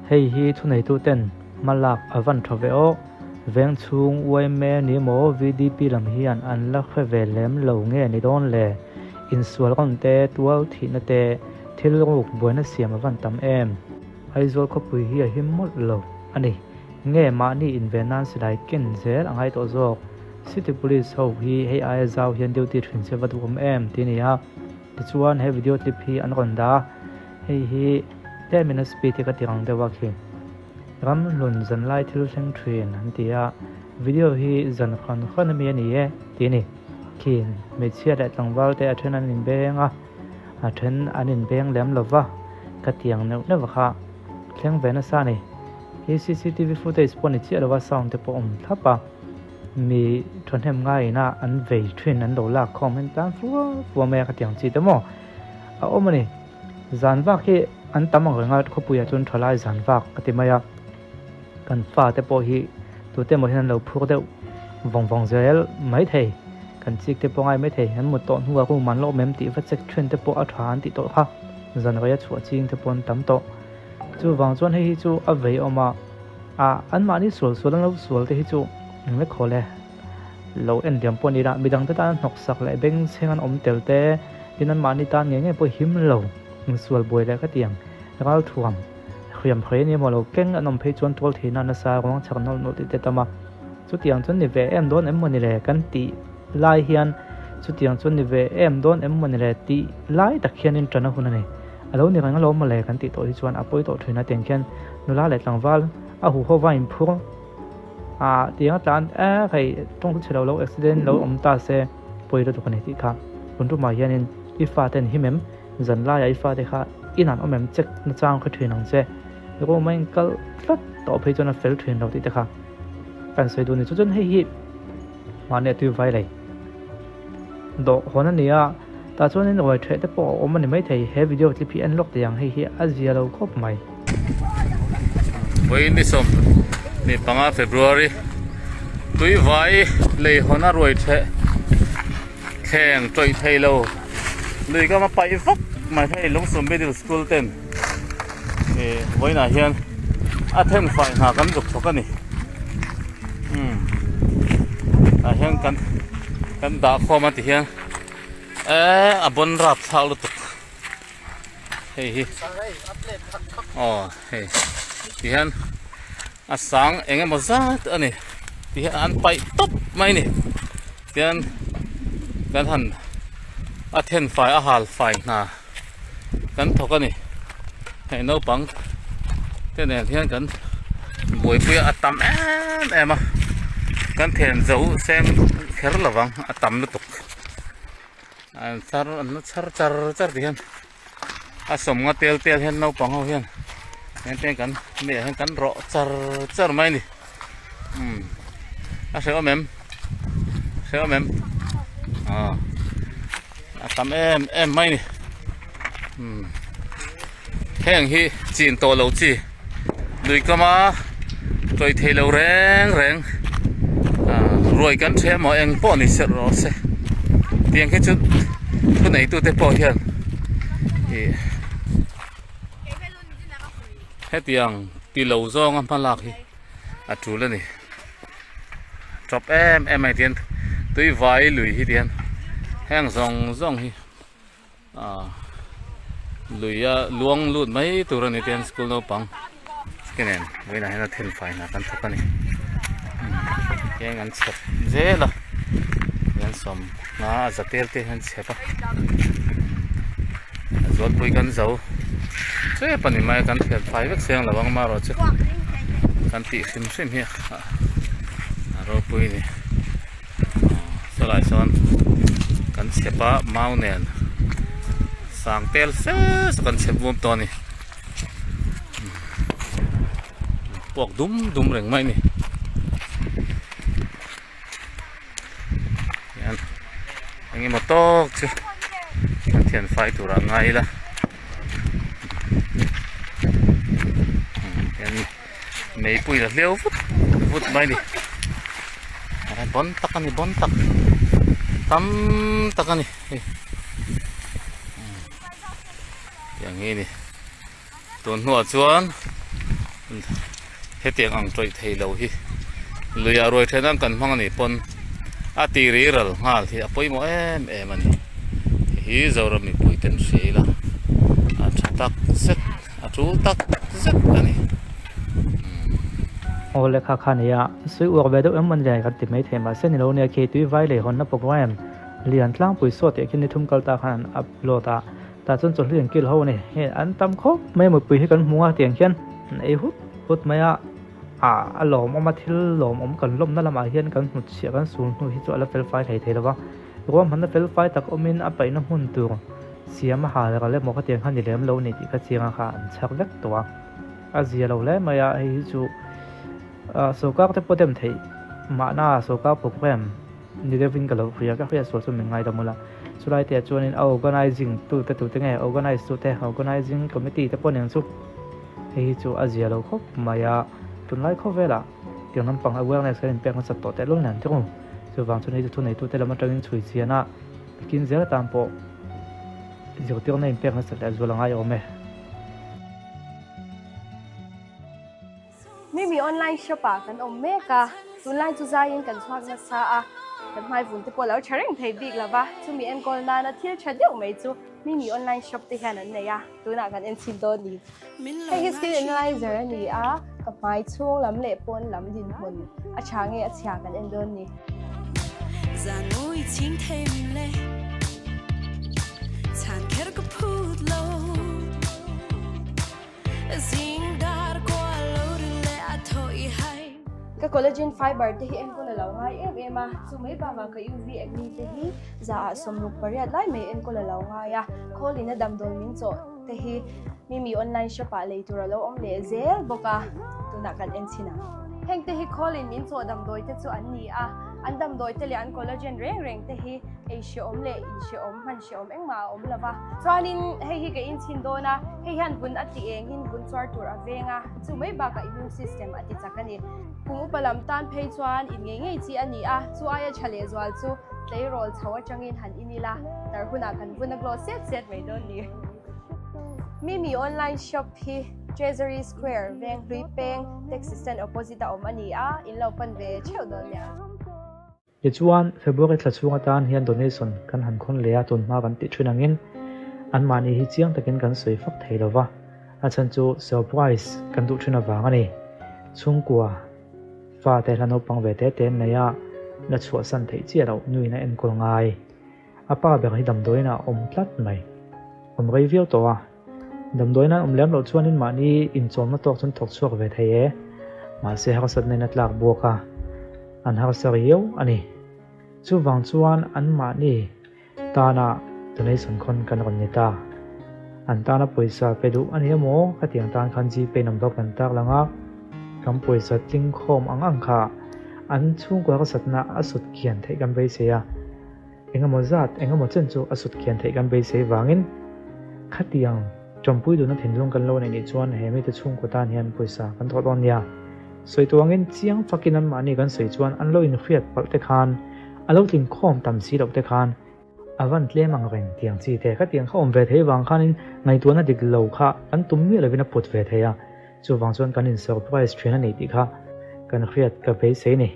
Hei hi thuneituten hma lak a van tha ve aw. Veng chhung yma ni maw VDP lam hian an la hre ve lem lo nge ni dawn le? Insual rawn te, tual thihna te, thil ruk buaina siam a van tam em? Aizawl khawpui hi a him mawlh lo a ni. Nge mahni inven nan silai ken zel a ngai tawh zawk. City Police ho hi hei aia zau hian duty thin se va duhawm em ti a ni a. Tichuan he video clip hi an rawn dah a, hei hi tlemin a speed hi ka ti rang deuh a khi. Ramhlun zanlai thil thleng thin an ti a, video hi zan hran hran ami a ni e ti a ni. Khi hmeichhia leh tlangval te a then an inbeng a, a then an inbeng lem lo va, ka tiang neuh neuh kha thleng ve nasa a ni. Hi cctv footage pawh ni chiah lo va sound te pawh awm thlap a. Mi thahnem ngaiin a an vei thin an lo lak khawm hian tan fua fua mai a ka tiang chi te maw a awm a ni. Zan vak hi an tam ang reng a khawpuiah chuan tha lai zan vak ka ti mai a. Kan fa te pawh hi tute emaw hian an lo phur deuh vawng vawng zel mai thei. Kan chik te pawh ngai mai thei. An mut tawh hnuah room an la awm em tih va check thin te pawh a tha an tih tawh kha. Zan rei a chhuah ching te pawh an tam tawh. Chuvang chuan hei hi chu a vei awm a. A, anmahni sual sual an lo sual te hi chu eng vek haw le, lo en diam pawh a ni la, midang te tan hnawk sak leh beng chheng an awm tel te, tin anmahni tan ngei ngei pawh him lo, insual buai leh ka ti ang, ral thuam, hriam hrei a ni emaw lo keng an awm phei chuan tual theihna nasa ruang chhak nawlh nawlh tih te tam a, chutiang chuan ni ve em dawn em maw ni le kan tih lai hian chutiang chuan ni ve em dawn em maw ni le tih lai tak hianin ṭan a hun a ni. A lo ni reng alawm mawle kan tih tawh hi chuan a pawi tawh thin a tiang khian nula leh tlangval a huho va inphur a tiang a tlan e hei tawng chu chhe lo lo accident lo awm ta se pawi lutuk a ni tih kha tun tumah hianin i fate an him em zan laiah i fate kha in an awm em check na chang kha thin ang che room a inkal tlat tawh phei chuan a fel thin lo tih te kha kan sawi duh a ni chu chuan hei hi mahni a tui vai lei. Dawh hawn a ni a, tah chuanin ruai ṭheh te pawh a awm a ni maithei. He video clip hi en lawk teh ang, hei hi a zia lo khawp mai. Vawiin ni 15 February, Tuivai lei hawn a ruai ṭheh thleng tawih thei lo lui kam a paih vak mai hei Lungsum Middle School ten ih vawiinah hian a thenfai hna kan zuk thawk a ni. Umm tah hian kan kan dah khawm a ti hian eee a bawn rap thlak lutuk hei hi aw hei ti hian a sang eng emaw zat a ni ti hian an paih tawp mai a ni tian kan han a then fai a hal fai hna kan thawk a ni hei naupang te nen hian kan buaipui a tam em em a kan then zo seng kher lovang a tam lutuk an char an la char char char ti hian a sawmnga tel tel hian naupang ho hian heng te kan meiah hian kan rawh char char mai a ni umm a hrehawm em hrehawm em aw a tam em em mai a ni umm heng hi chin tawh lo chi lui kama tawih thei lo reng reng ah ruai kan ṭheh maw eng pawh ni serh rawh se tiang khi chu thu neitute pawh hian ih hetiang ti lo zawnga hma lak hi a tul a ni tawp em em mai tihian tui vai lui hi tihian heng zawng zawng hi ah lui a luang lut mai tur a ni tihian school naupang te nen vawiinah hian a then fai hna kan thawk a ni tihian an chhep zel a tihian sawmnga a za tel te hian an chhep a a zualpui kan zo hrep a ni mai a kan thian fai vek seng lo ang amaherawhchu kan tih hrim hrim hi a ropui a ni sawlai sawn kan chhep a mau nen sang tel fe saw kan chhep vum tawh a ni puak dum dum reng mai a ni. Hian eng emaw tawk chu an thian fai tur ah ngai ila hian meipui la hliau vut vut mai a ni bawn tak a ni bawn tak tam tak a ni hei tiang hi a ni tun hnuah chuan. Hetiang ang tawih thei lo hi luiah ruai then ang kan hmang a nih pawn a ti ri ral nghal hi a pawimawh em em a ni. Hei hi Zoram mipui ten hria ila a tha tak zet a tul tak zet a ni. Aw lehkha kha nia sui uak ve deuh em an kan ti mai thei mahse ni lo nia khi tui vai lei hawnna program lian tlangpui saw tih khi ni thum kal ta khan an upload a tah chuan chawhli an kil ho a ni hei an tam khawp mai a mipui hi kan hmu a tiang hian an ei hut hut mai a ah a lawmawm a thil lawmawm kan lawmna lamah hian kan hmu chhiah kan sul hnu hi chu a la fel fai thei thei lo va ruahmanna fel fai tak awmin a paihna hmun tur siam a hal ral emaw khatiang kha ni lem lo ni tih ka chiang a kha an chhak vek tawh a a zia lo hle mai a hei hi chu ah sawrkar te pawh dem theih mahna sawrkar program Ni deuhin ka lo hria, ka hriat sual chu min ngaidam ula. Chulai te ah chuanin a organising tute tute nge organise tute organising committee te pawh nen chu hei hi chu a zia lo khawp mai a. Tunlai khawvelah tiang lampang awareness kan inpek hmasat tawh tehlul nen chu chuvang chuan hei chu thuneitute lam atangin chhui chian a bikin zel atan pawh zirtirna inpek hmasat leh zual a ngai awm e. Mimi online shop ah kan awm mek a, tunlai chu zaiin kan chhuak nasa a, kan hmai vun te pawh lo tha reng thei bik lova, chumi enkawl nana thil tha deuh mai chu Mimi online shop te hian an nei a, tunah kan en chhin dawn ni. Hei hi skin analyzer a ni a, ka hmai chhung lam leh pawn lam dinhmun a tha nge a chhia kan en dawn ni. Ka collagen fiber te hi enkawl a lo ngai em em a, chu mai bakah ka UV acne te hi za ah 68 lai mai enkawl a lo ngai a, khawlin a damdawi min chawh te hi Mimi online shop ah lei tur a lo awm leh zel bawk a, tunah kan en chhin ang. Heng te hi khawlin min chawh damdawi te chu an ni a, an damdawi te leh an collagen reng reng te hi ei hreawm leh in hreawm hman hreawm engmah a awm lo va. Chuanin hei hi ka inchhin dawn a, hei hian vun a ti engin vun chuar tur a veng a, chu mai bakah immune system a ti chak a ni. Kum upa lam tan phei chuan in ngei ngei chi a ni a, chu aia tha leh zual chu tleirawl chho atangin han in ila, tar hunah kan vun a glow set set mai dawn ni. Mimi online shop hi Treasury Square, Venghlui Peng, Taxi Stand opposite a awm a ni a, in lo pan ve theuh dawn nia. Tichuan, February thla chhung atan hian donation kan han khawn leh a, tun hma kan tih thin angin anmahni hi chiang takin kan sawi fak thei lo va, a chhan chu surprise kan duh thin avang a ni. Chhungkua fate hla naupang ve te te an nei a, la chhuahsan theih chiah loh nuin a enkawl ngai. A pa ber hi damdawiin ah a awm tlat mai. Awm rei viau tawh a, damdawiin an awm lem loh chuanin mahni inchawmna tawk chuan thawk chhuak ve thei e. Mahse harsatna in a tlak buak a, an harsa riau a ni. Chuvang chuan anmahni tana donation khawn kan rawn ni ta. An tana pawisa pe duh a ni emaw khatiang tan khan Gpay number kan tak lang a, kan pawisa tling khawm ang ang kha an chhungkaw harsatna a sut kian theih kan beisei a. Engemaw zat, engemaw chen chu a sut khian theih kan beisei vangin khatiang tawmpui duhna thinlung kan lo neih nih chuan he mite chhungkaw tan hian pawisa kan thawh dawn nia. Sawi tuangin chiang fakin anmahni kan sawi chuan an lo inhriat palh te khan, a lo tlinkhawm tam si loh te khan, a van tlem ang reng tiang chi te khatiang kha awm ve thei vang khanin ngaihtuahna dik lo kha kan tum miah lovin a put ve thei a, chuvang chuan kan in surprise thin a ni tih kha kan hriat ka beisei ni.